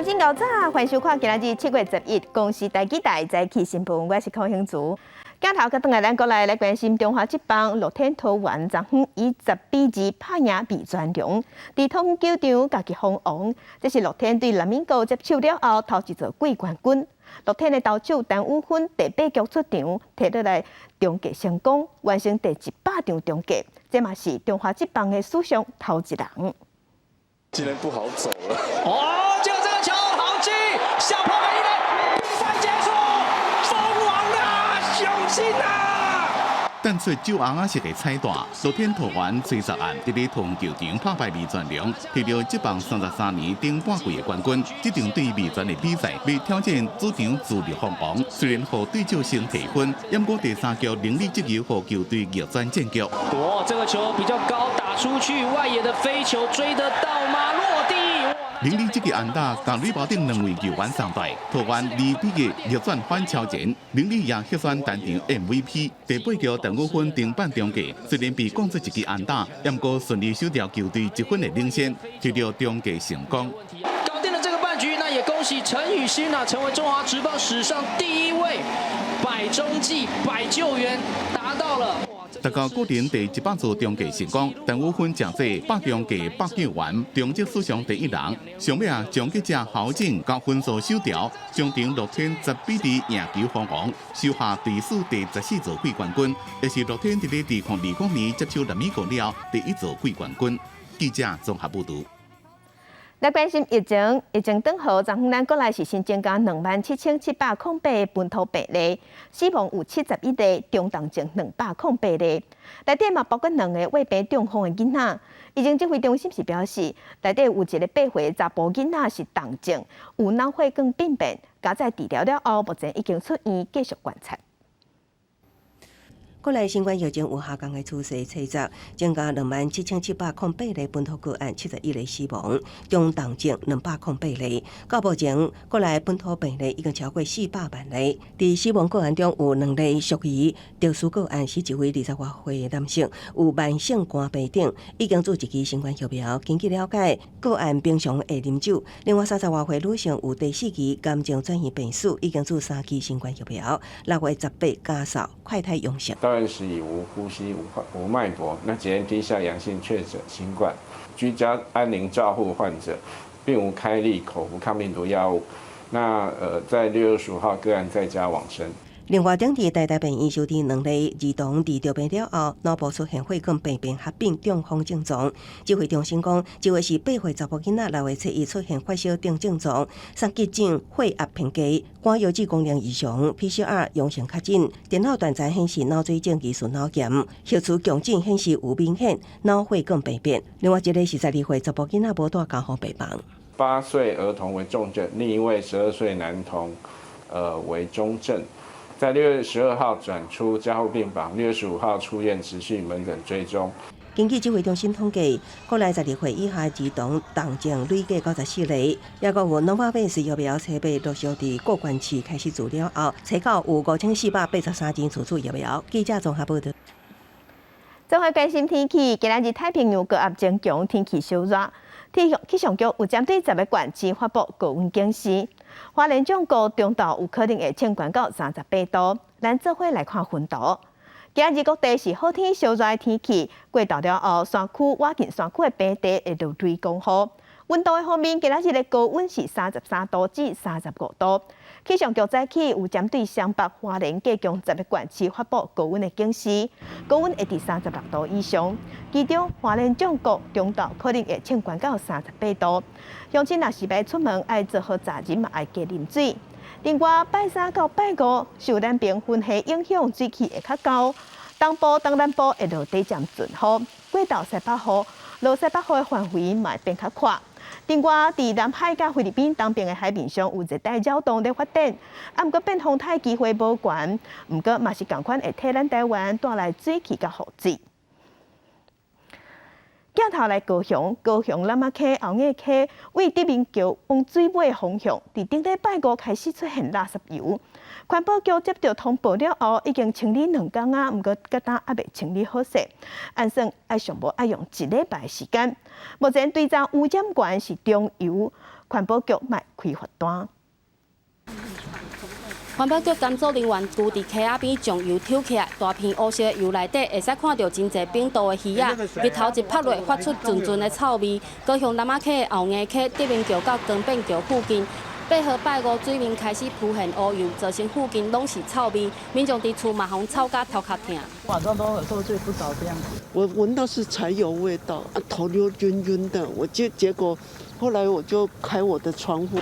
人真𠢕早，歡迎收看今仔日7月11公視台語台早起新聞，我是柯興竹。鏡頭閣轉來咱國內來關心中華職棒樂天桃猿昨昏以10比2拍贏味全龍，佇桃園球場家己封王，這是樂天對南美國接手了後頭一座季冠軍。樂天的投手陳宇芬第八局出場，提落來終結成功，完成第100場終結，這嘛是中華職棒的史上頭一人。今天不好走了。哦，就這個球好擊，小跑一壘，比賽結束，封王啦，雄心啊！等出酒紅仔色的彩帶，樂天桃猿吹十案佇咧桃園球場拍敗味全龍，摕著職棒33年頂半季的冠軍。這場對味全的比賽，欲挑戰主場主力封王。雖然予對手先提分，毋過第三局凌厲擊球，予球隊逆轉戰局。哇，這個球比較高，打出去外野的飛球追得到嗎？落地。凌厲這個安打，共壘包頂兩位球員送帶，桃猿2比1逆轉反超前，凌厲也獲選單場 MVP。第八局陳宇芬登板終結，雖然被灌出一支安打，毋過順利守牢球隊一分的領先，取得終結成功。搞定了這個半局，那也恭喜陳禹勳啊，成為中華職棒史上第一位百中繼百救援達到了。達到個人第100次終結成功，陳宇芬成做百中繼百救援，中職史上第一人。上尾啊，終結者侯正將分數守牢，終場樂天10比2贏球封王，收下隊史第14座季冠軍，也是樂天佇咧2020年接手南美國了後第一座季冠軍。記者綜合報導。來關心疫情，疫情轉好，昨昏咱國內是新增加27,708個本土病例，死亡有71例，中重症208例。內底嘛包括兩个胃病中風的囡仔。疫情指揮中心是表示，內底有一个8歲查埔囡仔是重症，有腦血管病變，加在治療了後，目前已經出院繼續觀察。國內新冠疫情有下降的趨勢，測十增加27,708例本土個案，71例死亡，中重症208例。到目前，國內本土病例已經超過400萬例。佇死亡個案中有兩例屬於特殊個案，是一位20外歲的男性，有慢性肝病等，已經注一劑新冠疫苗。根據了解，個案平常會啉酒。另外30外歲女性有第四期癌症轉移病史，已經注三劑新冠疫苗。6月18家掃快篩陽性。到院時已無呼吸、無脈搏，那檢驗低下陽性確診新冠，居家安寧照護患者，並無開立口服抗病毒藥物。那在6月25號個案在家往生。另外，頂佇台大病院收治兩例兒童佇著病了後，腦部出現血管病變合併中風症狀。指揮中心講，這位是8歲查埔囡仔6月7日出現發燒等症狀，送急診血壓偏低、肝藥劑功能異常、PCR 陽性確診，電腦斷層顯示腦水腫疑似腦炎，核磁共振顯示有明顯腦血管病變。另外一個是12歲查埔囡仔無蹛加護病房。 8歲兒童為重症，另一位12歲男童，為中症。在6月12號轉出加護病房，6月15號出院，持續門診追蹤。根據指揮中心統計，國內12歲以下兒童重症累計94例，抑閣有諾瓦維斯疫苗初步陸續佇各縣市開始注了後，冊到有5483人注射疫苗。記者綜合報導。綜合關心天氣，今仔日太平洋高壓增強，天氣燒熱。氣象局有針對十個縣市發布高溫警示，花蓮中部中晝有可能會衝懸到38度。咱做伙來看雲圖。今仔日各地是好天燒熱的天氣，過晝了後，山區倚近山區的平地會落雷公雨。溫度的方面，今仔日的高溫是33度至35度。氣象局早起有針對雙北、花蓮、高雄十個縣市發布高溫的警示，高溫會佇36度以上。其中花蓮中部中晝可能會衝懸到38度。鄉親若是欲出門，愛做好責任，嘛愛加啉水。另外，拜三到拜五受南邊雲系影響，水氣會較厚。東部、東南部會落短暫陣雨，過晝西北雨，落西北雨的範圍嘛會變較闊。另外，佇南海佮菲律賓東邊的海面上有熱帶擾動咧發展，啊，毋過變風颱機會無懸，毋過嘛是仝款會替咱台灣帶來水汽佮雨水。鏡頭來高雄，高雄湳仔溪、後雅溪為德明橋往水尾方向，佇頂禮拜五開始出現垃圾油。環保局接到通報了後，已經清理2工啊，毋過到今猶未清理好勢，按算愛上無愛用一禮拜時間。目前追查污染源是中油，環保局莫開罰單。環保局工作人員駐佇溪仔邊將油抽起來，大片烏色的油內底會使看著真濟冰毒的魚仔，日頭一拍落，發出陣陣的臭味。高雄南仔溪、後硬溪、德明橋到光變橋附近，8號拜五水面開始浮現烏油，造成附近攏是臭味，民眾佇厝嘛予臭甲頭殼疼。晚上都有時候睡不著這樣子。我聞到是柴油味道，頭又暈暈的，我就結果後來我就開我的窗戶。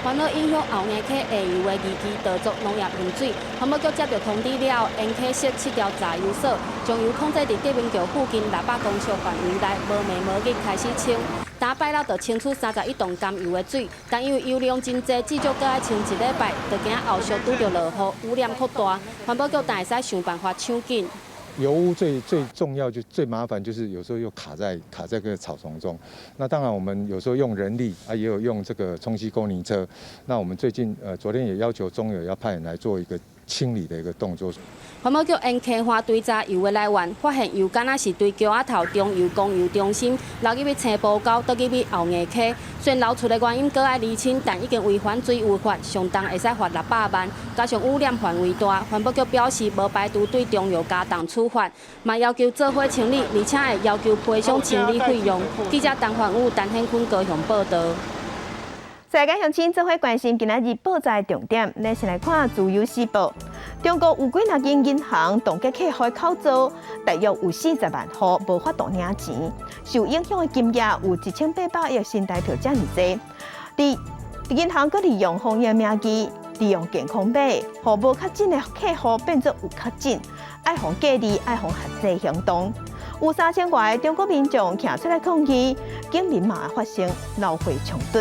煩惱影響後硬溪下游的漁區稻作農業用水，環保局接著通知了後，沿溪設七條榨油所，將油控制佇德明橋附近600公尺範圍內，無暝無日開始清。今拜六就清出31噸甘油的水，但因為油量真濟，至少閣愛清一禮拜，就驚後續拄著落雨，污染擴大。環保局但會使想辦法搶緊。油污最最重要就最麻煩就是有時候又卡在個草叢中，那當然我們有時候用人力啊，也有用這個沖吸溝泥車。那我們最近昨天也要求中油要派人來做一個清理的一個動作。環保局沿溪岸追查油的來源，發現油敢若是對橋仔頭中油供油中心流入去青埔溝，倒入去後硬溪。雖然流出的原因閣愛釐清，但已經違反水污法，上重會使罰600萬。加上污染範圍大，環保局表示無排除對中油加重處罰，嘛要求做伙清理，而且會要求賠償清理費用。記者陳焕武、陳顯坤高雄報導。世界鄉親做伙關心今仔日報紙重點，咱先來看《自由時報》。中國有幾若間銀行凍結客戶口座，大約有40萬戶無法度領錢，受影響的金額有1800億新台幣遮爾濟。佇銀行閣利用防疫名義，利用健康碼，予無確診的客戶變做有確診，愛予隔離，愛予限制行動。有3000外個中國民眾站出來抗議，警民嘛發生鬧火衝突。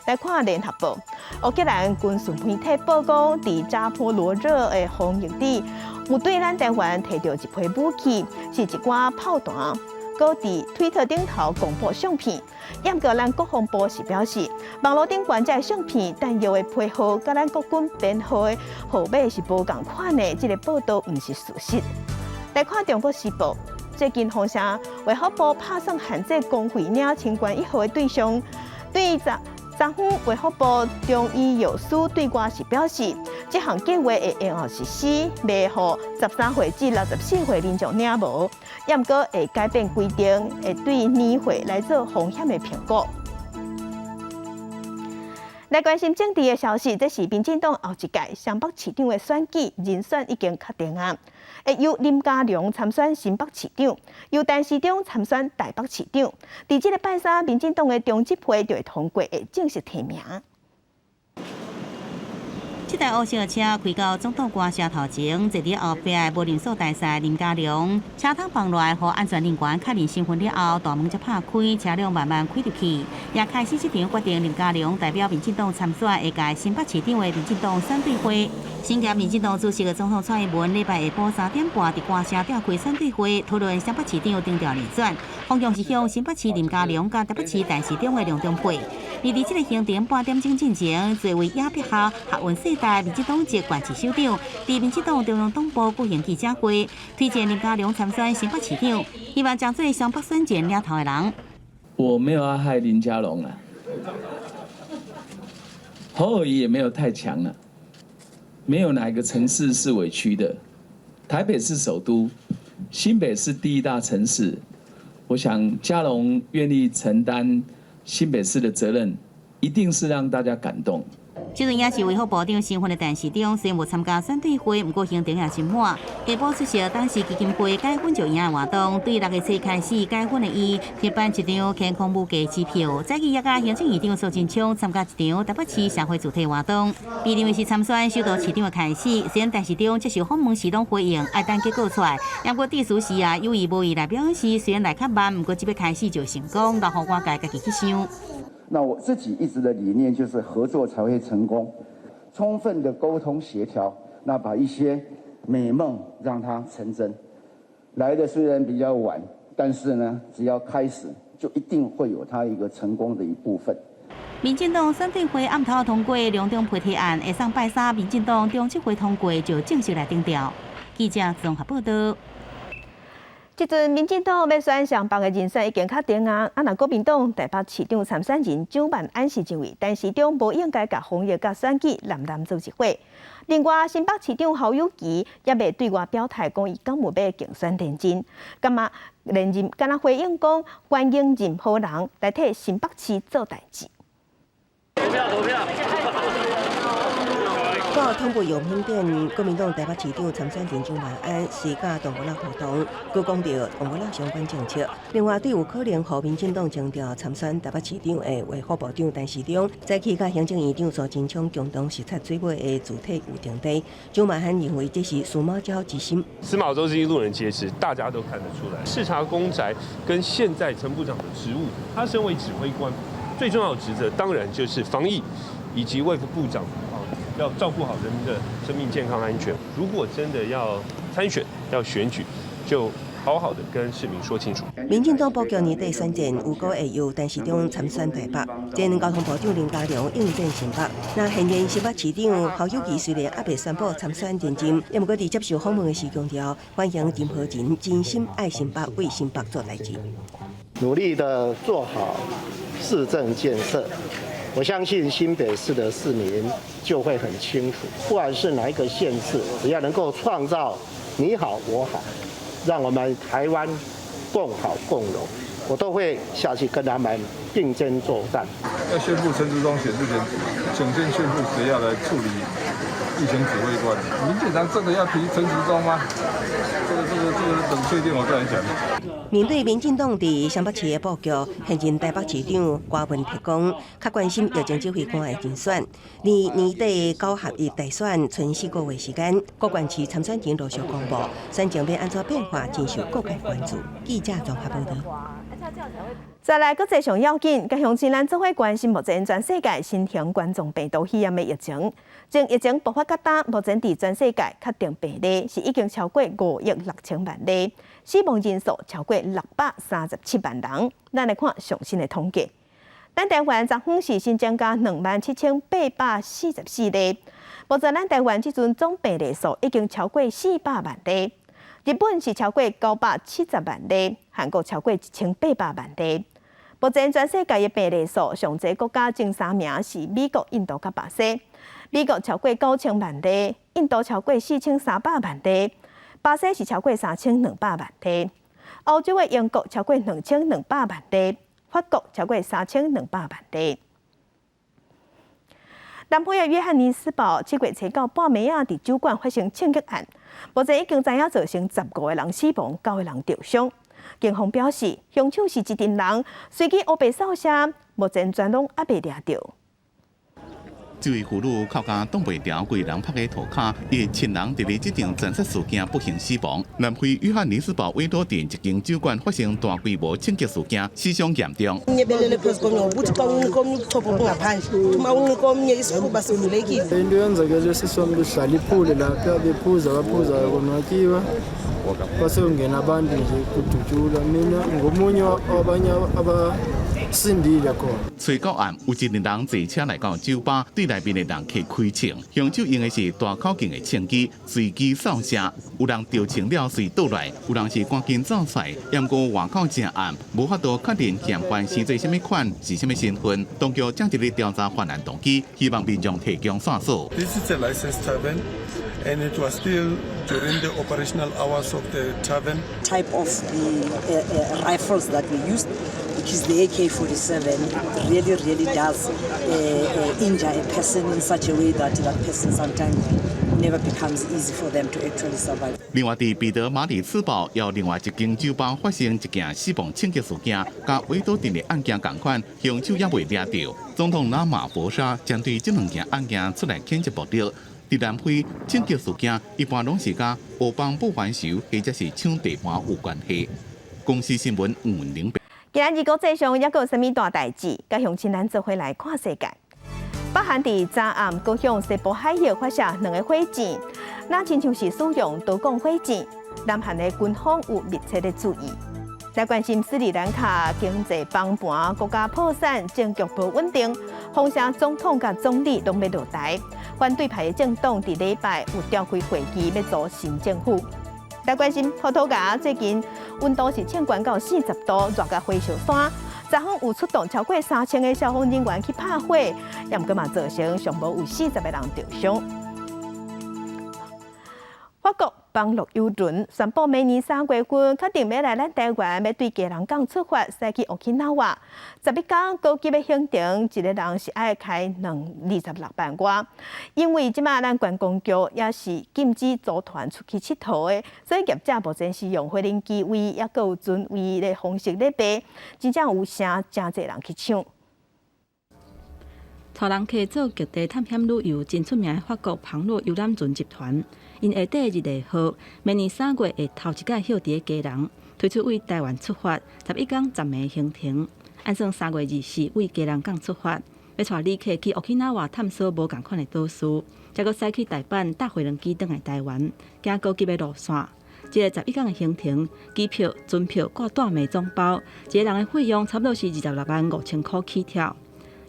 來看聯合報，烏克蘭軍事媒體報講，佇扎波羅熱的防疫地，有對咱台灣提著一批武器，是一寡炮彈。閣佇推特頂頭公布相片，毋過咱國防部是表示，網路頂懸這相片彈藥的批號，佮咱國軍編號的號碼是無仝款的，這個報道毋是事實。來看中國時報，最近風聲衛福部拍算限制公費領清冠一號的對象，對昨昨昏衛福部中醫藥司對外是表示，這項計劃會延後實施，袂予13歲至64歲民眾領無，毋過會改變規定，會對年歲來做風險的評估。來關心政治的消息，這是民進黨後一屆雙北市長的選舉人選已經確定啊，會由林佳龍參選新北市長，由陳時中參選台北市長。佇這个拜三，民進黨的中執會就會通過，會正式提名。這台烏色的車開到總統官舍頭前，坐佇後壁的無人數大賽林佳龍，車窗放落來，予安全人員確認身份了後，大門才拍開，車輛慢慢開入去，也開始這場決定林佳龍代表民進黨參選下屆新北市長的民進黨選對會。身兼民進黨主席的總統蔡英文禮拜下晡3點半佇官舍召開選對會，討論新北市長頂調人選，方向是向新北市林佳龍佮台北市陳時中的兩中配。而佇這个行程半點鐘進前，座位野筆下學運世代民進黨籍縣市首長，佇民進黨中央黨部舉行記者會，推薦林佳龍參選新北市長，希望爭做雙北選戰領頭的人。我沒有要害林佳龍啊，侯友宜也沒有太強啊，沒有哪一個城市是委屈的，台北是首都，新北是第一大城市，我想佳龍願意承擔新北市的責任，一定是讓大家感動。這陣也是衛福部長身份的陳時中，雖然無參加選對會，毋過行程也真滿。下晡出席董事基金會解紛就贏的活動，對6月初開始解紛的伊，協辦一張天空無價機票，早起也佮行政院長蘇貞昌參加一場台北市社會主題活動。被認為是參選首都市長的開始，雖然陳時中接受訪問時攏回應，愛等結果出來。毋過致辭時啊，有意無意來表示，雖然來較慢，毋過這擺開始就成功，留予外界家己去想。那我自己一直的理念就是合作才會成功，充分的溝通協調，那把一些美夢讓它成真。來的雖然比較晚，但是呢，只要開始，就一定會有它一個成功的一部分。民進黨選對會暗頭通過梁中配提案，下送拜三，民進黨中執會通過就正式來頂調。記者綜合報道。這陣民進黨欲選上北的人選已經確定啊！啊，若國民黨台北市長參選人蔣萬安是認為，陳時中無應該共防疫佮選舉攬攬做一伙。另外，新北市長侯友宜猶未對外表態，講伊敢有欲競選連任，感覺連任，敢若回應講歡迎任何人來替新北市做代誌。投票投票。到統部用品店，國民黨台北市長參選人蔣萬安隨佮唐伯虎活動，閣講著唐伯虎相關政策。另外，對有可能予民進黨徵調參選台北市長的衛福部長陳時中，早起佮行政院長蘇貞昌共同視察水尾的主體有場地。蔣萬安認為這是司馬昭之心。司馬昭之心，路人皆知，大家都看得出來。視察公宅跟現在陳部長的職務，他身為指揮官，最重要的職責當然就是防疫以及衛福部長。要照顧好人民的生命健康安全。如果真的要參選、要選舉，就好好的跟市民說清楚。民進黨布局年底選戰，預估會由陳時中參選台北，前交通部長林佳龍應戰新北。那現任新北市長侯友宜雖然猶未宣布參選連任，毋過佇接受訪問的時強調，歡迎任何人真心愛新北、為新北做代誌。努力的做好市政建設。我相信新北市的市民就會很清楚，不管是哪一個縣市，只要能夠創造你好我好，讓我們台灣共好共榮，我都會下去跟他們並肩作戰。要宣布陳時中選之前，請先宣布誰要來處理疫情指揮官。民進黨真的要提陳時中嗎？這個等確定我再來講。面對民進黨佇新北市的布局，現任台北市長柯文哲講，較關心疫情指揮官的人選。離年底九合一大選賰4個月時間，各縣市參選人陸續公布，選情欲按怎變化，真受各界關注。記者綜合報道。再來，國際上要緊，佮鄉親咱做伙關心目前全世界新型冠狀病毒肺炎的疫情。從疫情爆發到今，目前佇全世界確定病例是已經超過5億6千萬例，死亡人數超過637萬人。咱來看上新的統計，咱台灣昨昏是新增加27,844例，目前咱台灣這陣總病例數已經超過400萬例。日本是超過970萬例，韓國超過1800萬例。目前全世界的病例數上濟國家前三名是美國、印度佮巴西。美國超過9000萬例，印度超過4300萬例，巴西是超過3200萬例。歐洲的英國超過2200萬例，法國超過3200萬例。南非的約翰尼斯堡7月初九半暝仔，佇酒館發生槍擊案，目前已經知影造成15個人死亡，九個人著傷。警方表示，兇手是一群人，隨機烏白掃射，目前全攏猶未掠著。這位婦女哭甲擋袂牢，規人趴佇塗跤，伊的親人佇咧這場慘殺事件不幸死亡。南非約翰尼斯堡維多鎮一間酒館發生大規模槍擊事件，死傷嚴重。 Into eyenzekele sisi wami bedlala i-pool lapha bephuza baphuza konwatyiwe kwase kungena abantu nje kudutshulwa mina ngomunye wabanye abasindile khona。初九暗有一个人坐車來到酒吧，對內面的人客開槍，兇手用的是大口徑的槍支，隨機掃射，有人著槍了隨倒來，有人是趕緊走出來。毋過外口真暗，無法度確認嫌犯生做啥物款，是啥物身份。當局正佇咧調查犯案動機，希望民眾提供線索。 This is a licensed tavern, and it was still during the operational hours of the tavern. Type of the rifles that we used, which is the AK-47, really, really does injure a person in such a way that that person sometimes never becomes easy for them to actually survive. 另外，佇彼得馬里茨堡有另外一間酒吧發生一件死亡槍擊事件，佮維多鎮的案件仝款，兇手猶未掠著。總統拉馬佛沙針對這兩件案件出來譴責暴力。佇南非，槍擊事件一般攏是佮黑幫報還仇或者是搶地盤有關係。公視新聞吳文玲。今仔日國際上猶閣有啥物大代誌？佮鄉親咱做伙來看世界。北韓佇昨暗閣向西部海域發射兩个火箭，那親像是使用導彈火箭。南韓的軍方有密切的注意。來關心斯里蘭卡經濟崩盤，國家破產，政局無穩定，封城總統佮總理攏欲落台。反對派的政黨佇禮拜有召開會議，欲組新政府。來關心葡萄牙最近溫度是衝懸到40度，熱甲火燒山。昨昏有出動超過3000個消防人員去拍火，也毋過嘛造成上無有40個人著傷。法國龐洛郵輪宣布明年3月份確定欲來咱台灣，欲對基隆港出發，駛去沖喜瓦。11天高級的行程，一個人是愛開26萬外。因為這馬咱觀光局也是禁止組團出去𨑨迌的，所以業者目前是用飛行機位，抑閣有船位的方式咧賣，真正有誠誠濟人去搶。帶人客做極地探險旅遊真出名的法國龐洛遊覽船集團，𪜶下底的日內號，明年3月會頭一擺歇佇咧基隆，推出對台灣出發11天10暝行程，按算3月24對基隆港出發，欲帶旅客去沖喜瓦探索無仝款的島嶼，再閣駛去大阪搭飛輪機轉來台灣，行高級的路線。這个11天的行程，機票、船票、佮蹛暝總包，一個人的費用差不多是26萬5千箍起跳。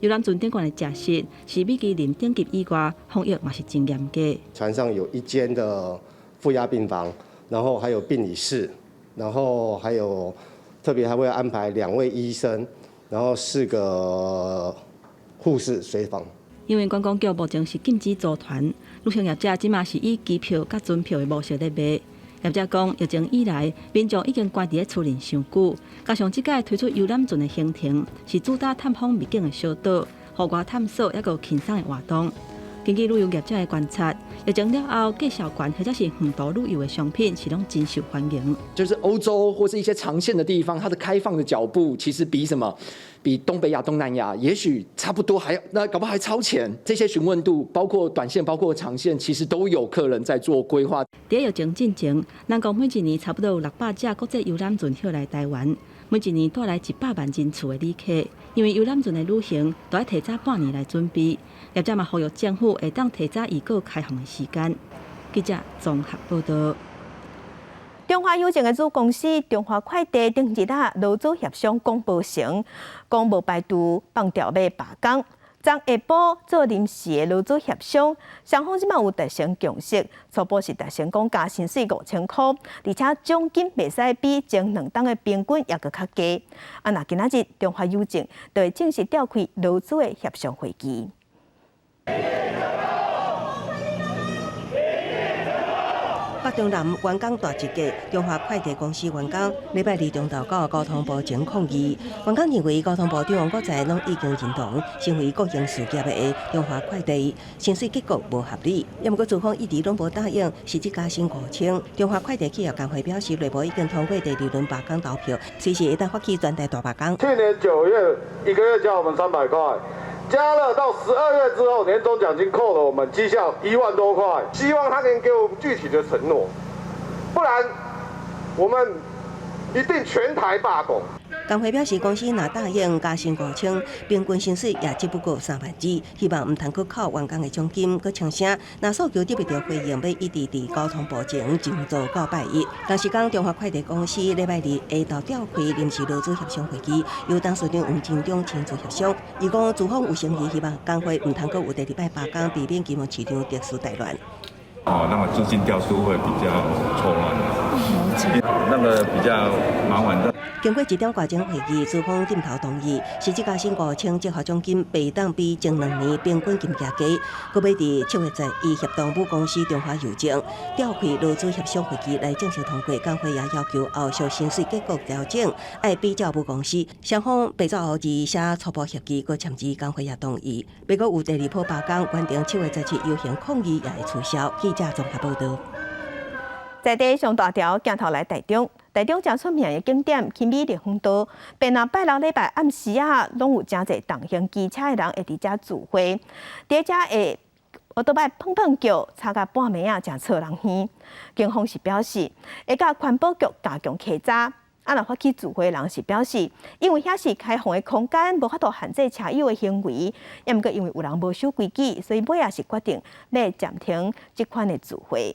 遊覽船頂懸的食食是米其林頂級以外，防疫嘛是真嚴格。船上有一間的負壓病房，然後還有病理室，然後還有特別還會安排2位醫生，然後4個護士隨訪。因為觀光局目前是禁止組團，旅行業者這馬是以機票佮船票的模式咧賣。業者講，疫情以來，民眾已經關佇咧厝裡傷久，加上這擺推出遊覽船的行程，是主打探訪秘境的小島、戶外探索抑閣輕鬆的活動。根據旅遊業者的觀察，疫情了後，價數懸或者是遠途旅遊的商品是攏真受歡迎。就是歐洲或是一些長線的地方，它的開放的腳步其實比什麼？比東北亞、東南亞，也許差不多，還那搞不好還超前。這些詢問度，包括短線、包括長線，其實都有客人在做規劃。佇疫情進前，人講每一年差不多有600隻國際遊覽船歇來台灣，每一年帶來100萬人次的旅客。因為遊覽船的旅行都愛提早半年來準備，業者嘛呼籲政府會當提早預告開放的時間。記者綜合報道。中華郵政的子公司中華快遞頂日啊，勞資協商講無成，講無排除放調欲罷工。昨下晡做臨時的勞資協商，雙方這馬有達成共識，初步是達成講加薪水5000箍，而且獎金袂使比前2冬的平均猶閣較低。啊，若今仔日中華郵政就會正式召開勞資的協商會議。北中南員工大集結，中華快遞公司員工禮拜二中晝到交通部前抗議。員工認為交通部長王國材攏已經認同，成為國營事業的中華快遞薪水結構無合理。也毋過資方一直攏無答應，實質加薪5000。中華快遞企業工會表示，內部已經通過第二輪罷工投票，隨時會當發起全台大罷工。去年9月一個月加我們300塊。加了到12月之後，年終獎金扣了我們績效1萬多塊。希望他能給我們具體的承諾，不然我們一定全台罷工。工會表示，公司若答應加薪5000，平均薪水也只不過3萬2，希望毋通閣扣員工的獎金，閣聲聲，若訴求得不著回應，欲一直佇交通部前靜坐到拜一。同時間，中華快遞公司禮拜二下晝召開臨時勞資協商會議，由董事長黃金中親自協商。伊講資方有誠意，希望工會毋通閣有第二擺罷工，避免金融市場秩序大亂。哦，那麼資金調度會比較錯亂，那個比較麻煩的。經過1點外鐘會議，資方點頭同意，實質加薪5000，折合獎金袂當比前2年平均金額低。閣欲佇7月11協同母公司中華郵政召開勞資協商會議來正式通過。工會也要求後續薪水結構調整愛比照母公司。雙方白晝後二寫初步協議，閣簽字，工會也同意。欲閣有第二波罷工，原定7月17遊行抗議也會取消。記者綜合報道。在地上大條鏡頭來台中，台中誠出名的景點奇美麗風道，平若拜六禮拜暗時啊，攏有誠濟重型機車的人會佇遮聚會，佇遮會歐多擺碰碰叫，吵甲半暝啊，誠吵人耳。警方是表示，會佮環保局加強稽查。啊，若發起聚會的人是表示，因為遐是開放的空間，無法度限制車友的行為。也毋過因為有人無守規矩，所以尾仔是決定欲暫停這款的聚會。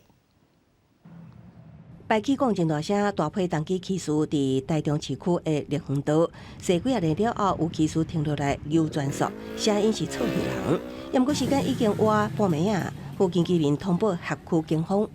排氣管真大聲，大批重機騎士佇台中市區的麗園道，踅幾仔日了後，有騎士停落來扭轉速，聲音是吵予人。也毋過時間已經晚半暝仔，附近居民通報轄區警方。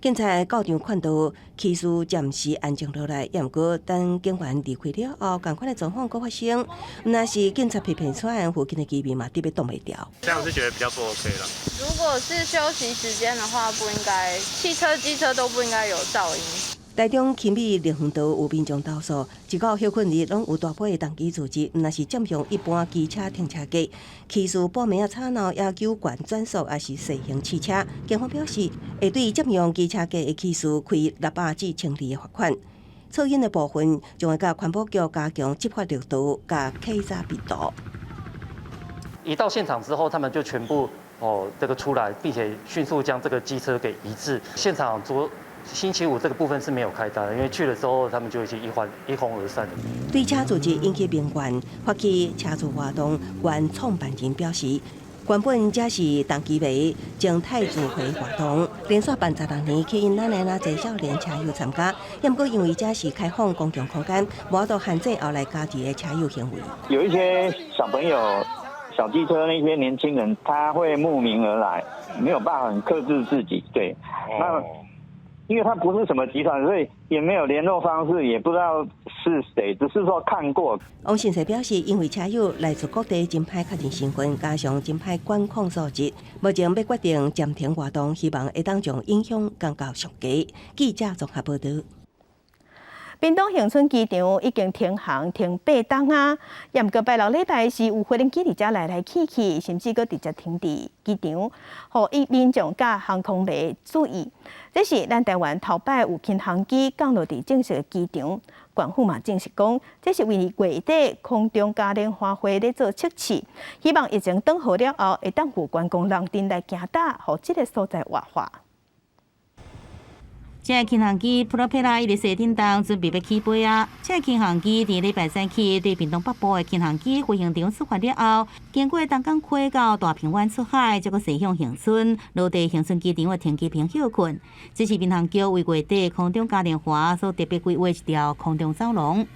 警察到場勸導，氣勢暫時安靜落來。也毋過等警員離開了後，仝款的狀況閣發生。毋但是警察批評出案，附近的居民嘛特別擋袂牢。這樣是覺得比較不 OK 啦。如果是休息時間的話，不應該汽車、機車都不應該有噪音。台中勤美綠園道有民眾投訴，一到歇睏日攏有大批的重機組織，毋但是佔用一般機車停車格，持續半暝仔吵鬧，要求懸轉速，抑是細型試車。警方表示，會對佔用機車格的騎士開600至1200的罰款。噪音的部分，將會佮環保局加強執法力度，佮稽查密度。一到現場之後，他們就全部哦這個出來，並且迅速將這個機車給移置。現場昨星期五這個部分是沒有開單，因為去了之後，他們就已經一哄而散。對車組織引起民怨，發起車主活動原創辦人表示，原本這是重機迷靜態聚會活動，連續辦16年，吸引咱來哪濟少年車友參加。也毋過因為這是開放公共空間，無法度限制後來加入的車友行為。有一些小朋友、小機車那些年輕人，他會慕名而來，沒有辦法很克制自己。對，那。因為他不是什麼集團，所以也沒有聯絡方式，也不知道是誰，只是說看過。王先生表示，因為車友來自各地，真歹確認身份，加上真歹管控素質，目前欲決定暫停活動，希望會當將影響降到上低。記者綜合報導。屏東恆春機場已經停航停8冬啊，也毋過拜六禮拜時有飛行機佇遮來來去去，甚至閣直接停佇機場，予民眾佮航空迷注意。這是咱台灣頭擺有輕航機降落佇正式的機場，縣府嘛證實講，這是為月底空中嘉年華會咧做測試，希望疫情轉好了後，會當有觀光人陣來行搭，予這个所在活化。這个輕航機普羅佩拉伊佇西頂當準備欲起飛啊！這个輕航機佇禮拜三起對屏東北部的輕航機飛行場出發了後，經過東港溪到大平灣出海，才閣駛向恆春，落地恆春機場的停機坪歇睏。這是民航局為月底空中嘉年華所特別規劃一條空中走廊。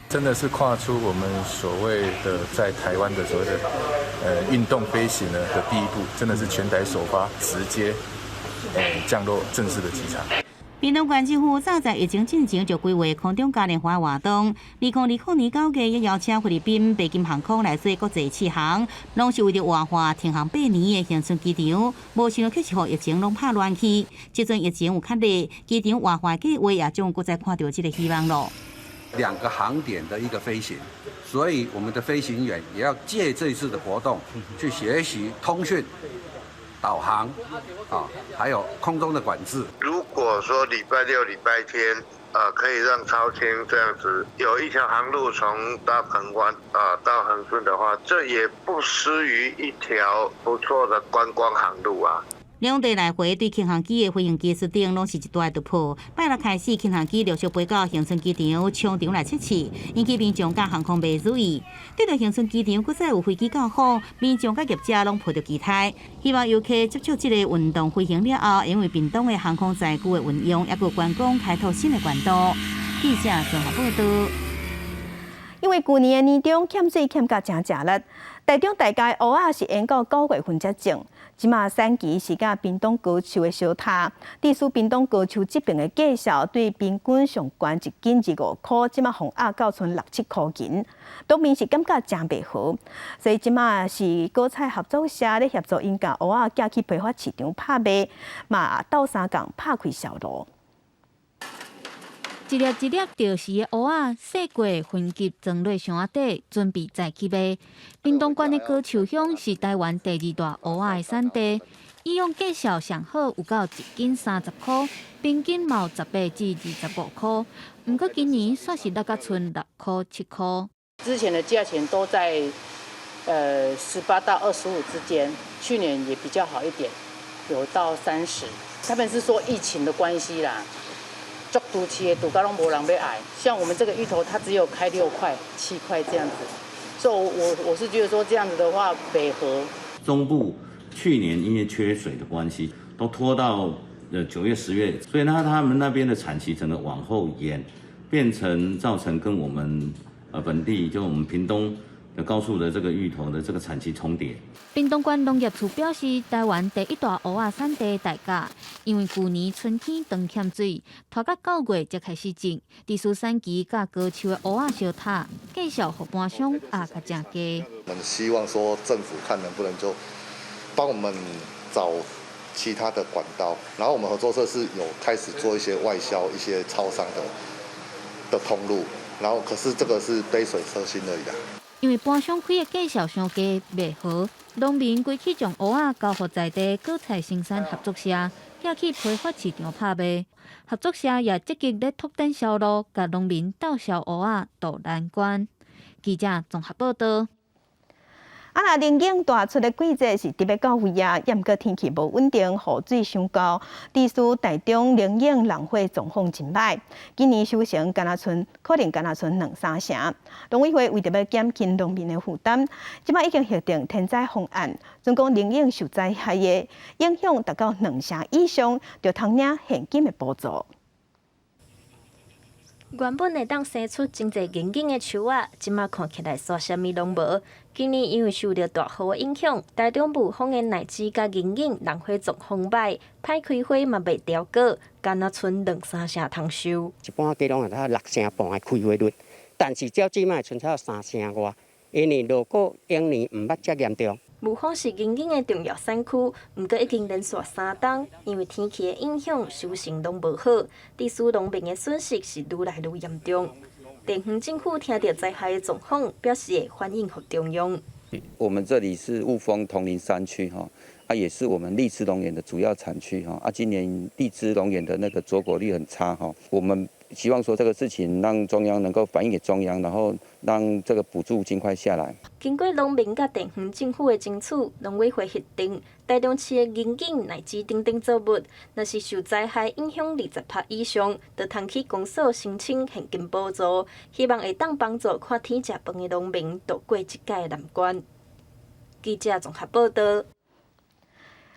真的是跨出我們所謂的在台灣的所謂的運動飛行呢的第一步，真的是全台首發，直接降落正式的機場。屏東縣政府早在疫情進前就規劃空中嘉年華活動，2020年9月也邀請菲律賓白金航空來做國際試航，攏是為著活化停航8年的恆春機場，無想著卻是予疫情攏拍亂去。這陣疫情有較熱，機場活化計劃也終於閣再看著這个希望囉。兩個航點的一個飛行，所以我們的飛行員也要借這次的活動去學習通訊、導航啊，還有空中的管制。如果說禮拜六、禮拜天，可以讓超輕這樣子有一條航路從大鵬灣啊到恆春的話，這也不失於一條不錯的觀光航路啊。兩地來回對輕航機的飛行技術頂，攏是一大突破。拜六開始，輕航機陸續飛到恆春機場場場來測試，引起民眾佮航空迷注意。對著恆春機場，閣再有飛機到訪，民眾佮業者攏抱著期待，希望遊客接觸這个運動飛行了後，因為屏東的航空載具的運用，抑閣觀光開拓新的管道。記者綜合報導。因為舊年的年中欠水欠甲誠食力，台中大街蚵仔是延到9月份才種。這馬產期是佮屏東高樹的相疊，地處屏東高樹這爿的價數對平均上懸一斤25箍，這馬予壓到賰6、7箍銀，農民是感覺誠袂好，所以這馬是果菜合作社咧協助𪜶共蚵仔寄去批發市場拍賣，嘛鬥相共拍開銷路。一粒一粒著時的蚵仔，洗過分級裝入箱仔底，準備載去賣。屏東縣的高樹鄉是台灣第二大蚵仔的產地，以往價數上好有到一斤30箍，平均嘛有18至25箍。毋過今年煞是落甲賰6箍7箍。之前的價錢都在18到25之間，去年也比較好一點，有到30。他們是說疫情的關係啦。足都市的拄甲攏無人欲愛，像我們這個芋頭，它只有開6塊、7塊這樣子，所以我是覺得說這樣子的話，袂合。中部去年因為缺水的關係，都拖到9月、10月，所以呢，他們那邊的產期整個往後延，變成造成跟我們本地就我們屏東的高速的這個芋頭的這個產期重疊。屏東縣農業處表示，台灣第一大芋仔產地大甲，因為舊年春天長欠水，拖到9月才開始種，致使產期佮高樹的芋仔相踏，價數予盤商壓甲誠低。我們希望說政府看能不能就幫我們找其他的管道，然後我們合作社是有開始做一些外銷、一些超商的通路，然後可是這個是杯水車薪而已啦。因為盤商開的價數傷低，賣好，農民規氣將芋仔交予在地果菜生產合作社，寄去批發市場拍賣。合作社也積極咧拓展銷路，共農民鬥銷芋仔渡難關。記者綜合報道。啊，若龍眼大出的季節是特別到位啊，毋過天氣無穩定，雨水傷厚，致使台中龍眼人火狀況真䆀。今年收成干焦賰，可能干焦賰兩三成。農委會為著欲減輕農民的負擔，這擺已經核定天災方案，準講龍眼受災害的影響達到兩成以上，就通領現金的補助。原本會當生出真濟銀銀的樹仔，這馬看起來煞啥物攏無。今年因為受著大雨的影響，台中霧峰的荔枝佮銀杏人火狀況䆀，歹開花嘛袂著果，干焦賰兩三成通收。一般雞攏會到6成半的開花率，但是照這擺賰才有3成外，因為落雨往年毋捌遮嚴重。霧峰是銀杏的重要產區，毋過已經連續3冬，因為天氣的影響，收成攏無好，致使農民的損失是愈來愈嚴重。地方政府聽著災害的狀況，表示會反映予中央。我們這裡是霧峰桐林山區，哈，啊，也是我們荔枝龍眼的主要產區，哈，啊，今年荔枝龍眼的那個坐果率很差，哈，我們希望說這個事情讓中央能夠反映給中央，然後讓這個補助盡快下來。經過農民佮地方政府的爭取，農委會核定台中市的銀杏、荔枝等等作物，若是受災害影響20%以上，就通去公所申請現金補助，希望會當幫助看天食飯的農民渡過這屆難關。記者綜合報道。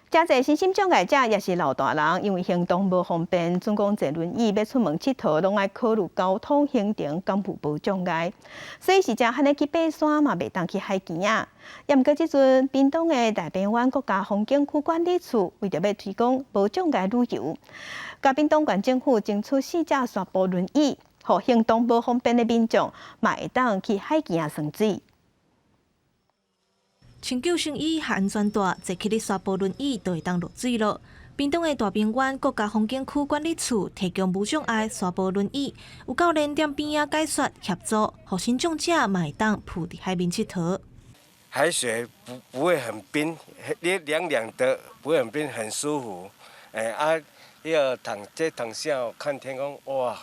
誠濟身心障礙者抑是老大人，因為行動無方便，準講坐輪椅欲出門𨑨迌，攏愛考慮交通行程敢有無障礙，所以是誠罕咧去爬山嘛，袂當去海墘仔。毋過這陣屏東的大平灣國家風景區管理處為著欲推廣無障礙旅遊，佮屏東縣政府爭取四隻沙埔輪椅，予行動無方便的民眾嘛會當去海墘仔耍水。穿救生衣和安全帶，坐起咧沙埔輪椅就會當落水囉。屏東的大平灣國家風景區管理處提供無障礙沙埔輪椅，有教練佇邊仔解說協助，予身障者嘛會當浮佇海面𨑨迌。海水不會很冰，涼涼的，不會很冰，很舒服。欸啊，彼個躺這躺下看天空，哇！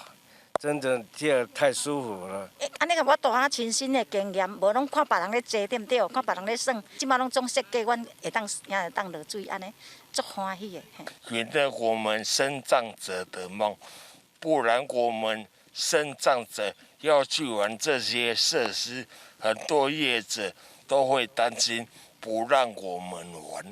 真的，這個太舒服了。欸，按呢個我大漢親身的經驗，無攏看別人咧坐，對毋對？看別人咧耍，這馬攏總設計，阮會當也會當落水，按呢足歡喜的。圓了我們身障者的夢，不然我們身障者要去玩這些設施，很多業者都會擔心，不讓我們玩。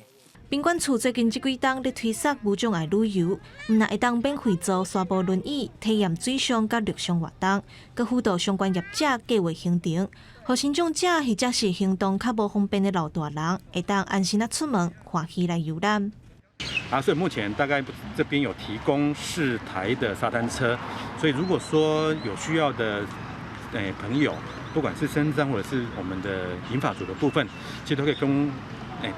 屏管處最近這幾冬咧推捒無障礙旅遊，毋但會當免費租沙埔輪椅，體驗水上佮陸上活動，閣輔導相關業者計劃行程，予身障者或者是行動較無方便的老大人，會當安心仔出門，歡喜來遊覽。啊，所以目前大概這邊有提供4台的沙灘車，所以如果說有需要的朋友，不管是身障或者是我們的銀髮族的部分，其實都可以跟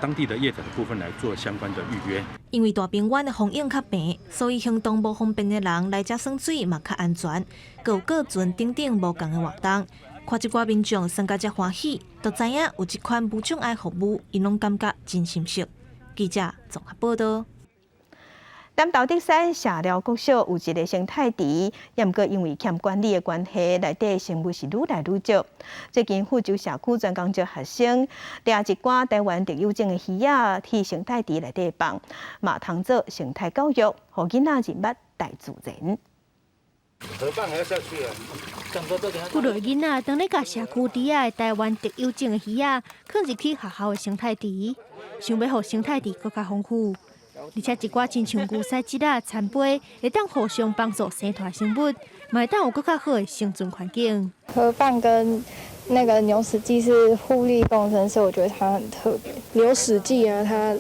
當地的業者的部分來做相關的預約。因為大平灣的風湧較平，所以行動無方便的人來遮耍水嘛較安全。閣有過船等等無仝的活動，看這寡民眾耍甲遮歡喜，就知影有這款無障礙服務，𪜶攏感覺真心適。記者綜合報道。南投竹山社寮國小有一个生態池，毋過因為欠管理的關係，內底生物是愈來愈少。最近富州社區專工招學生，掠一寡台灣特有種的魚仔去生態池內底放，嘛通做生態教育，予囡仔認捌大自然。幾落囡仔當咧共社區池仔的台灣特有種的魚仔，囥入去學校的生態池，想欲予生態池閣較豐富。而且一寡親像牛屎質仔田貝，會當互相幫助生態生物，嘛會當有閣較好的生存環境。河蚌跟那個牛屎薊是互利共生，所以我覺得它很特別。牛屎薊啊，它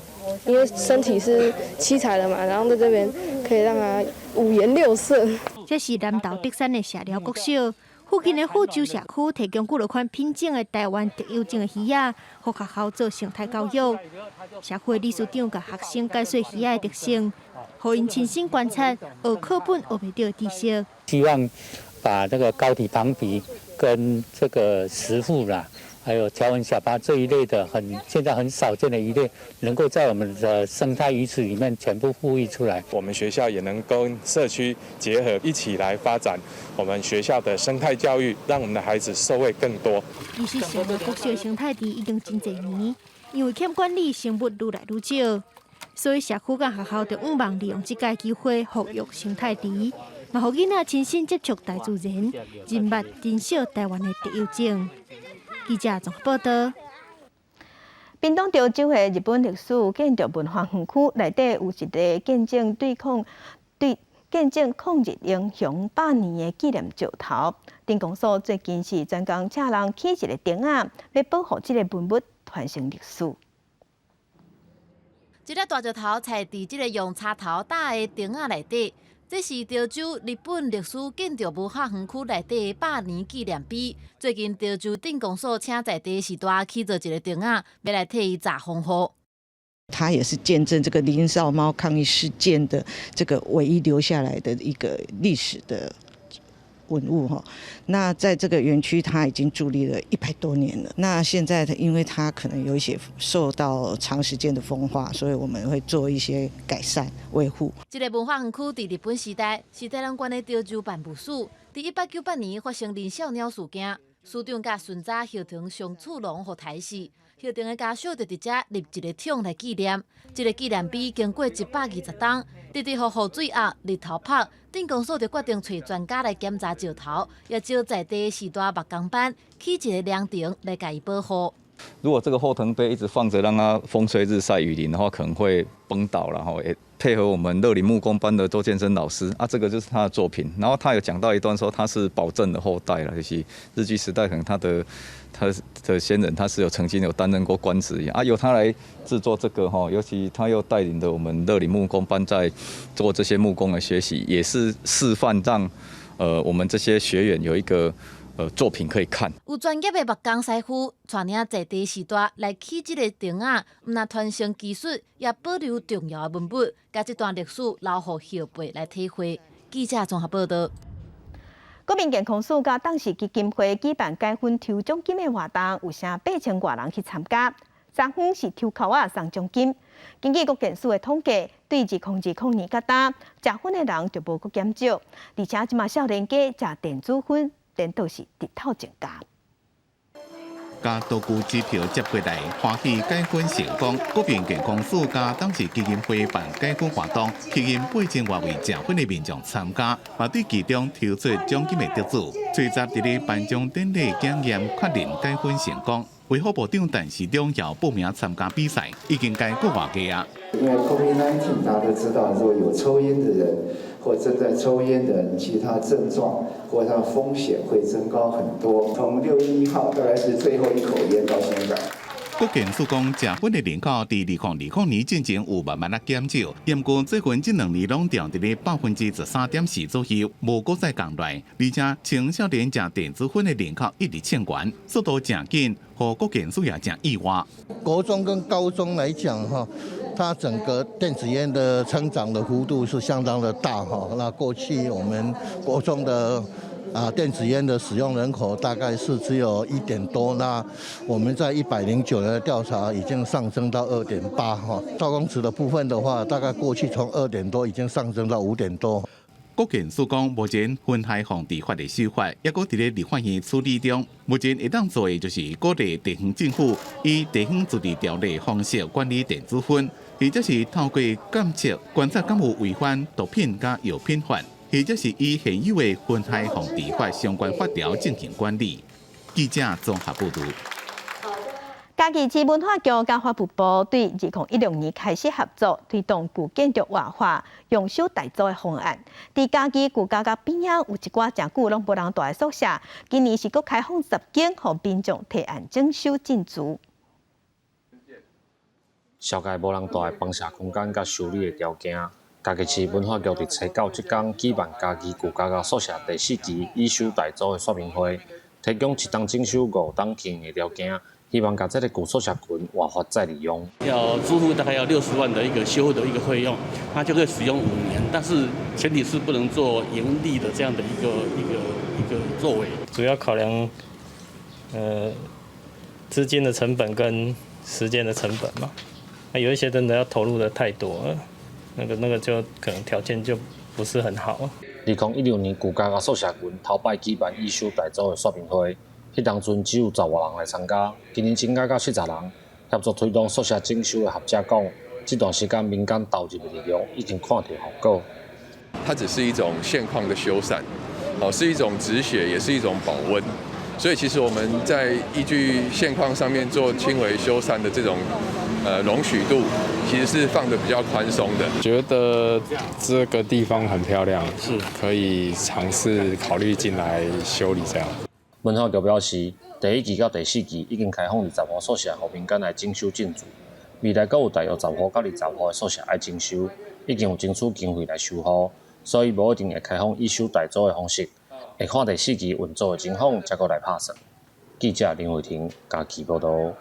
因為身體是七彩的嘛，然後在這邊可以讓它五顏六色。這是南投竹山的社寮國小附近的富州社區，提供幾落款品種的台灣特有種的魚仔，予學校做生態教育。社區的理事長共學生解說魚仔的特性，予𪜶親身觀察，學課本學袂著的知識。希望把這個高體旁鼻跟這個石蝮啦，還有條紋小巴這一類的很現在很少見的魚類，能夠在我們的生態魚池裡面全部復育出來。我們學校也能跟社區結合，一起來發展我們學校的生態教育，讓我們的孩子受惠更多。其實，社寮國小生態池已經真濟年，因為欠管理，生物愈來愈少，所以社區佮學校就向望利用這個機會復育生態池，嘛予囡仔親身接觸大自然，認捌珍惜台灣的特有種。記者綜合報道。屏東潮州的日本歷史建築文化園區內底有一個見證對抗對見證抗日英雄百年的紀念石頭。鎮公所最近是專工請人起一个亭仔，欲保護這个文物傳承歷史。這粒大石頭踩佇這个用柴頭搭的亭仔內底，這是潮州日本歷史建築文化園區內底的百年紀念碑。最近潮州鎮公所請在地序大起做一个亭仔，欲來替伊罩風雨。它也是見證這個林少貓抗議事件的這個唯一留下來的一個歷史的文物哈。那在這個園區，它已經佇立了100多年了。那現在因為它可能有一些受到長時間的風化，所以我們會做一些改善維護。這个文化園區佇日本時代是台南縣的潮州辦務處，佇1898年發生林少鳥事件，署長佮巡查後藤松次郎予刣死。後藤的家屬就佇遮立一个桶來紀念。這个紀念碑經過120冬，直直予雨水壓、日頭曬，鎮公所就決定揣專家來檢查石頭，也招在地序大木工班起一个涼亭來共伊保護。如果這個後藤碑一直放着，讓它風吹日曬雨淋的話，可能會崩倒，然後也配合我們樂齡木工班的周建生老師啊，這個就是他的作品。然後他有講到一段說他是保正的後代了，就是日據時代可能他的先人他是有曾經有擔任過官職啊，由他來製作這個哈，尤其他又帶領着我們樂齡木工班在做這些木工的學習，也是示範讓我們這些學員有一個作品可以看。有專業的木工師傅帶領在地序大來起這个亭仔，毋但傳承技術，也保留重要的文物，共這段歷史留予後輩來體會。記者綜合報道。國民健康署佮董氏基金會舉辦解紛抽獎金的活動，有成8000外人去參加。昨昏是抽鉤仔送獎金。根據國健署的統計，對2020年到今，食薰的人就無閣減少，而且這馬少年家食電子薰，顛倒是日頭增加。共道具支票接過來，歡喜解薰成功。國民健康署佮董氏基金會辦解薰活動，吸引8000外位食薰的民眾參加，嘛對其中抽出獎金的得主。隨即佇咧頒獎典禮檢驗確認解薰成功。衛福部長陳時中也報名參加比賽，已經解過外個啊。因為 COVID-19 大家都知道，說有抽菸的人或正在抽菸的人，其他症狀或他的風險會增高很多。從6月1號大概是最後一口菸到現在。國健署講，食薰的人口佇2020年進前有慢慢仔減少，毋過最近這兩年攏定佇咧13.4%左右，無閣再降落來。而且青少年食電子薰的人口一直衝懸，速度誠緊，予國健署也誠意外。國中跟高中來講，哈，它整個電子菸的成長的幅度是相當的大，哈。那過去我們國中的電子菸的使用人口大概是只有1點多，那我們在109年的調查已經上升到2.8哈。兆公尺的部分的話，大概過去從2點多已經上升到5點多。國健署講，目前薰害防治法的修法，猶閣佇咧立法院處理中。目前會當做的就是鼓勵地方政府以地方自治條例方式管理電子薰，或者是透過監測觀察敢有違反毒品佮藥品法。或者是以現有的薰害防治法相關法條進行管理。記者綜合報道。嘉義市文化局佮法務部對2016年開始合作，推動舊建築活化、用修代租的方案。佇嘉義舊家甲邊仔有一寡誠久攏無人蹛的宿舍，今年是閣開放10間，予民眾提案整修進駐。紹介無人蹛的房舍空間佮修理的條件。嘉義市文化局佇初九這工舉辦嘉義舊家甲宿舍第四期以修代租的說明會，提供一冬整修五冬經營的條件。希望共這个舊宿舍群活化再利用。要支付大概要60萬的一個修復的一個費用，那就可以使用5年，但是前提是不能做盈利的這樣的一個作為。主要考量，資金的成本跟時間的成本嘛。那有一些真的要投入的太多了，那個就可能條件就不是很好。2016年舊家宿舍群頭擺舉辦以修代租的說明會。彼當陣只有10外人來參加，今年增加到70人。協助推動宿舍整修的學者講，這段時間民間投入的力量已經看到效果。它只是一種現況的修繕，哦，是一種止血，也是一種保溫。所以其實我們在依據現況上面做輕微修繕的這種容許度，其實是放得比較寬鬆的。覺得這個地方很漂亮，是可以嘗試考慮進來修理這樣。文化局表示，第一期到第四期已經開放20戶宿舍，予民間來整修進駐。未來閣有大約10戶到20戶的宿舍愛整修，已經有爭取經費來修復，所以無一定會開放以修代租的方式，會看第四期運作的情況，才閣來拍算。記者林慧婷嘉義報導。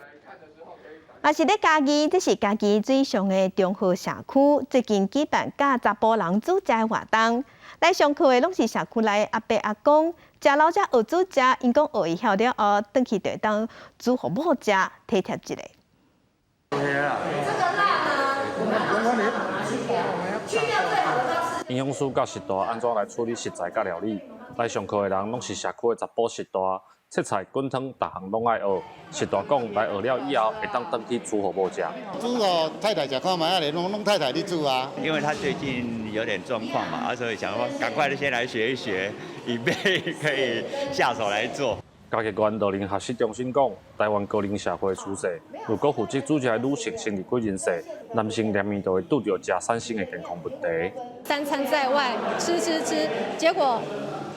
也是咧嘉義，這是嘉義水上的中和社區，最近舉辦教查埔人煮食的活動。來上課的攏是社區內阿伯阿公，食老才學煮食，𪜶講學會曉了後，轉去就會當煮予某食，體貼一下。這個辣呢，去掉最好的方式。營養師教序大按怎來處理食材佮料理。來上課的人攏是社區的查埔序大。切菜、滾湯，逐項攏愛學。序大講來學了以後，會當轉去煮予某食。煮予太太食看覓仔咧，攏太太咧煮啊。因為他最近有點狀況嘛，啊，所以想說趕快的先來學一學，以備可以下手來做。嘉義縣老齡學習中心講，台灣高齡社會趨勢，如果負責煮食的女性生理幾人歲，男性連面就會拄著食產生的健康問題。三餐在外吃吃吃，結果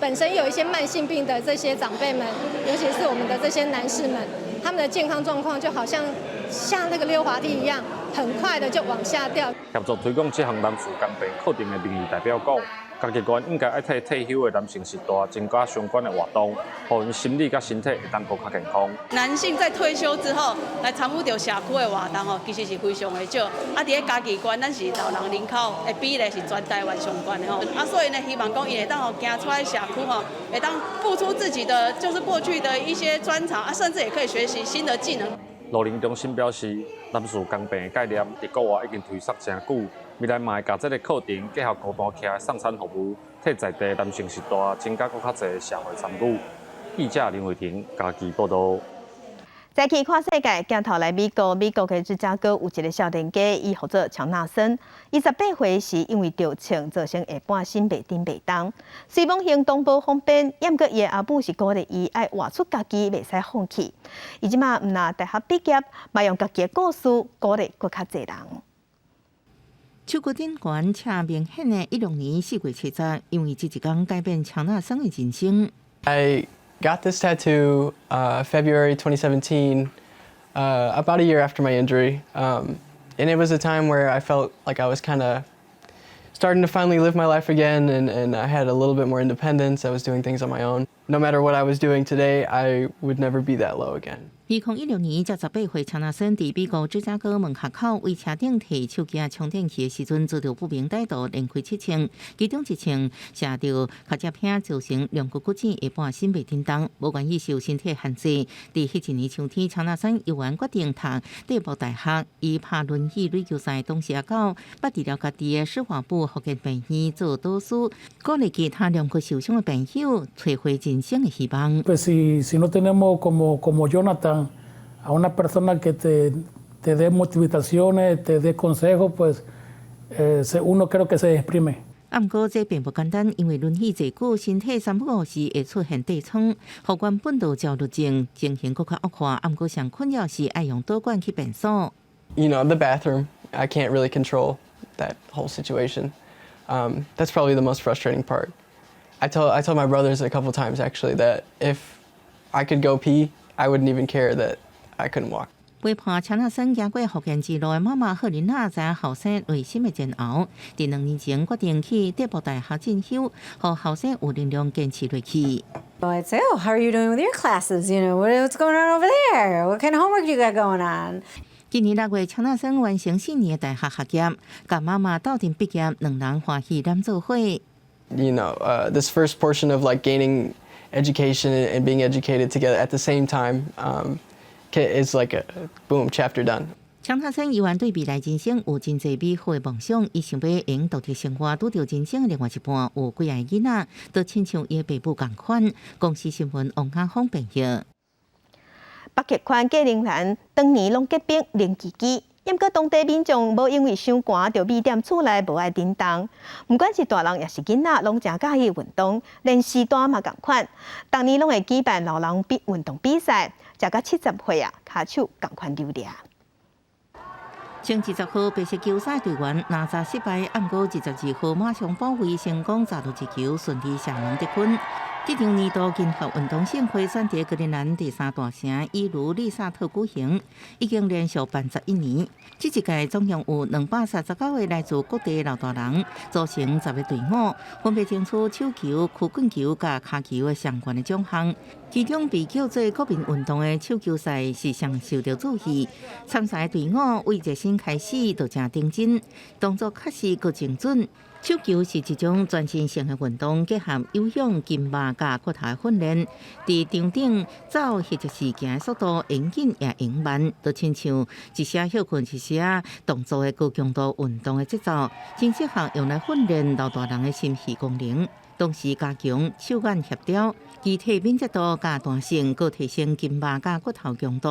本身有一些慢性病的這些長輩們，尤其是我們的這些男士們，他們的健康狀況就好像下那個溜滑梯一樣，很快的就往下掉。協助推廣這項男士共病課程的民意代表講，嘉義縣應該愛替退休的男性序大增加相關的活動，予𪜶心理佮身體會當閣較健康。男性在退休之後來參與著社區的活動吼，其實是非常的少。啊，佇咧嘉義縣，咱是老人人口的比例是全台灣上懸的吼。啊，所以呢，希望講伊會當吼行出來社區吼，會當付出自己的，就是過去的一些專長啊，甚至也可以學習新的技能。老齡中心表示，男士共病的概念佇國外已經推捒誠久，未來嘛會共這个課程結合孤單徛的送餐服務，替在地男性序大增加閣較濟社會參與。記者林慧婷嘉義報導。再去看世界，鏡頭來美國，美國的芝加哥有一个少年家，伊號做喬納森，伊18歲時因為著槍造成下半身袂振袂動，雖罔行動無方便，毋過伊的阿母是鼓勵伊愛活出家己，袂使放棄。伊這馬毋但大學畢業，嘛用家己的故事鼓勵閣較濟人。手骨頂懸車明顯的16年4月7日，因為這一工改變喬納森的人生。 I got this tattoo February 2017, about a year after my injury. And it was a time where I felt like I was kind of starting to finally live my life again, and I had a little bit more independence. I was doing things on my own. No matter what I was doing today, I would never be that low again. 2016年，才18歲，喬納森佇美國芝加哥門學口為車頂提手機充電器的時陣，遭著不明歹徒連開七槍，其中一槍射著跤脊片，造成龍骨骨折，下半身袂振動。無願意受身體限制。佇彼一年秋天，喬納森猶原決定讀德州大學，以拍輪椅壘球賽董事阿狗，捌治療家己的司法部福建病院做導師，鼓勵其他龍骨受傷的朋友，揣回人生的希望。 Pues si, si no tenemos como Jonathan a una persona que te dé motivaciones, te dé consejos, pues uno creo que se deprime. 啊，毋過這並不簡單，因為輪椅坐久，身體三不五時會出現疔瘡，予原本就焦慮症，情形閣較惡化。啊，毋過上困擾是愛用導管去便所。 The bathroom, I can't really control that whole situation. That's probably the most frustrating part. I told my brothers a couple times, actually, that if I could go pee, I wouldn't even care that I couldn't walk. 陪伴喬納森行過復健之路的媽媽赫琳娜知影後生內心的煎熬，佇2年前決定去德國大學進修，予後生有能量堅持落去。 I'd say, "Oh, how are you doing with your classes? What's going on over there? What kind of homework you got going on?" 今年6月，喬納森完成4年的大學學業，佮媽媽鬥陣畢業，兩人歡喜攬做伙。 This first portion of, like, gaining education and being educated together at the same time is like a boom, chapter done. 喬納森猶原對未來人生有真濟美好的夢想，伊想欲用獨特生活拄著人生的另外一半，有幾个囡仔，都親像伊的爸母仝款。公視新聞王家峰編譯。北極圈格陵蘭當年攏結冰冷吱吱，毋過當地民眾無因為傷寒就覕佇厝內無愛振動。毋管是大人抑是囡仔，攏誠佮意運動，連時代嘛仝款。逐年攏會舉辦老人比運動比賽，食到70歲啊，跤手仝款溜掠。前20號白色球賽隊員拿扎失敗，毋過22號馬上補位成功砸入一球，順利射門得分。這場年度金合運動盛會選佇格陵蘭第三大城伊盧利薩特舉行，已經連續辦11年。這一屆總共有239個來自各地老大人組成10個隊伍，分別爭取手球、曲棍球佮跤球的相關的獎項。其中被叫做國民運動的手球賽是上受到注意。參賽隊伍為熱身開始就誠認真，動作確實閣精準。手球是一種全身性的運動，結合有氧、筋肉佮骨頭訓練。佇場頂走或者是行的速度，會緊也會慢，就親像一時歇睏一時動作的高強度運動的節奏，真適合用來訓練老大人的心肺功能，同時加強手眼協調、肢體敏捷度佮彈性，閣提升筋肉佮骨頭強度。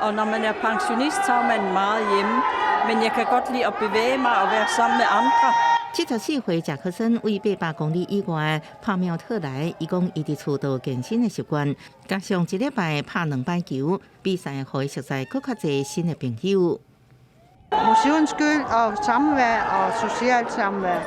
Og når man er pensionist, så er man meget hjemme. Men jeg kan godt lide at bevæge mig og være sammen med andre. 74歲賈克森為800公里以外帕妙特來，伊講伊佇厝都健身的習慣，加上一禮拜拍兩擺球，比賽予伊熟似閣較濟新的朋友。 Motions skyld og samvær og socialt samvær。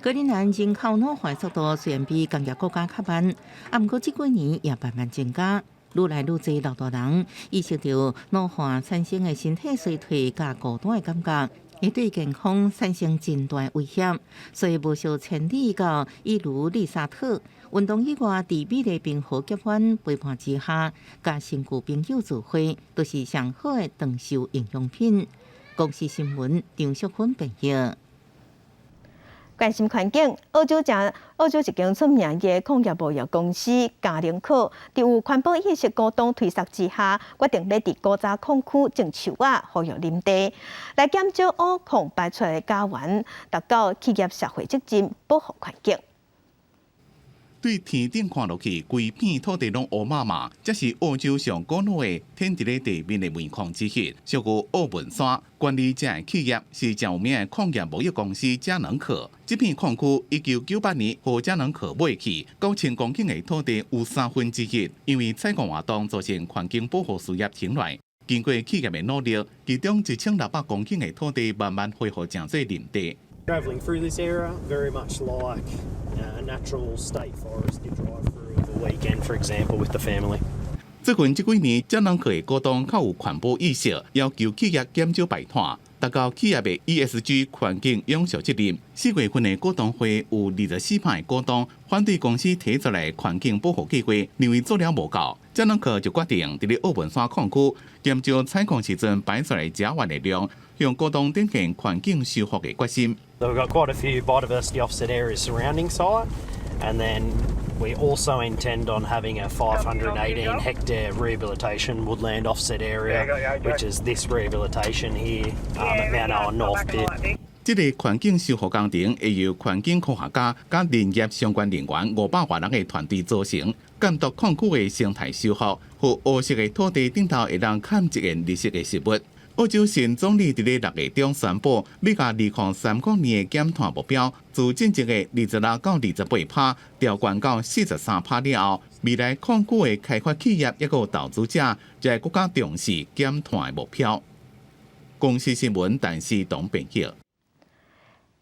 格陵蘭人口老化速度雖然比工業國家較慢，啊，毋過這幾年也慢慢增加。愈來愈濟老大人意識到老化產生的身體衰退佮孤單的感覺，會對健康產生真大威脅，所以無少千里到伊盧利薩特運動以外，佇美麗冰河峽灣陪伴之下，佮新舊朋友聚會，都是上好的長壽營養品。公視新聞張淑芬編譯。關心環境，澳洲一間出名的礦業貿易公司嘉能可，佇有環保意識股東推捒之下，決定欲佇古早礦區種樹仔，保育林地，來減少烏礦排出來的甲烷，達到企業社會責任，保護環境。對天頂看落去，規片土地攏烏麻麻，這是澳洲上古老的天佇咧地面的煤礦之一，俗稱奧文山。管理這个企業是誠有名的礦業貿易公司嘉能可。這片礦區1998年予嘉能可買去，9000公頃的土地有1/3，因為採礦活動造成環境保護事業停落。經過企業的努力，其中1600公頃的土地慢慢恢復成做林地。 Traveling through this area, very much like a natural state forest you drive through the weekend, for example, with the family. 最近這幾年，嘉能可的股東較有環保意識，要求企業減少排碳，達到企業的 ESG 環境永續責任。4月份的股東會有24%的股東反對公司提出來環境保護計劃，認為做了無夠。嘉能可就決定佇咧奧文山礦區減少採礦時陣排出來甲烷的量，向股東展現環境修復的決心。 So we've got quite a few biodiversity offset areas surrounding site, and then we also intend on having a 518 hectare rehabilitation woodland offset area, which is this rehabilitation here at Mount Owen North Pit. 這个環境修復工程會由環境科學家佮林業相關人員500外人的團隊組成，監督礦區的生態修復，予烏色的土地頂頭會當崁一片綠色的植物。澳洲新總理佇咧6月中宣布，欲共2030年的減碳目標，自進前的26到28%調懸到43%了後，未來礦區的開發企業抑閣有投資者，就會閣較重視減碳的目標。公視新聞，陳思東編譯。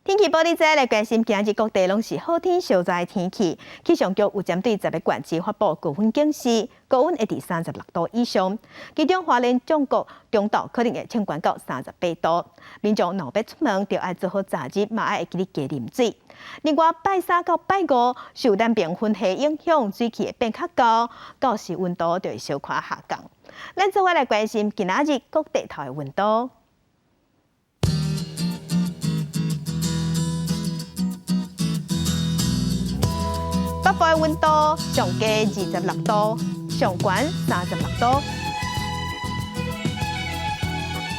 天氣報你知來關心，今日各地攏是好天燒熱的天氣。氣象局有針對10个縣市發布高溫警示，高溫會佇36度以上。其中花蓮中國中島可能會衝懸到38度。民眾若欲出門，就愛做好早日，嘛愛會記得加啉水。另外，拜三到拜五受南爿雲系影響，水汽會變較高，到時溫度就會小可下降。咱做伙來關心今仔日各地頭的溫度。北部的溫度上低26度，上懸36度。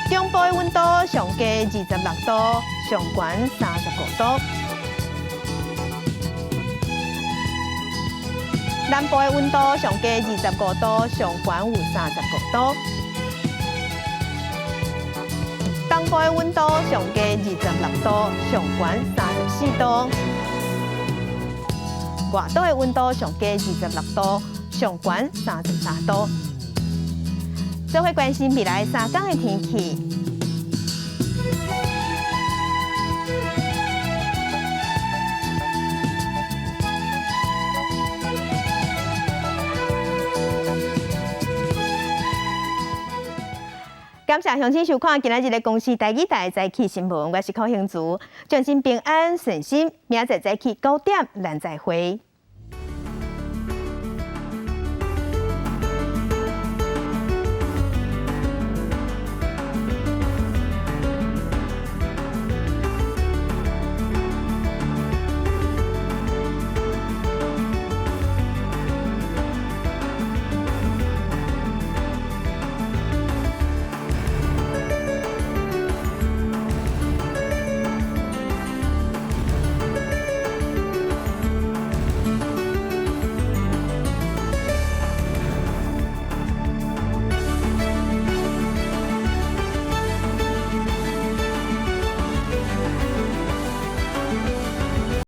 中部的溫度上低26度，上懸35度。南部的溫度上低25度，上懸有35度。東部的溫度上低26度，上懸34度。外島的溫度上低26度，上懸33度。做伙關心未來3天的天氣。感謝鄉親收看今仔日的公視台語台早起新聞，我是柯興竹，全心平安順心，明仔載早起9點，咱再會。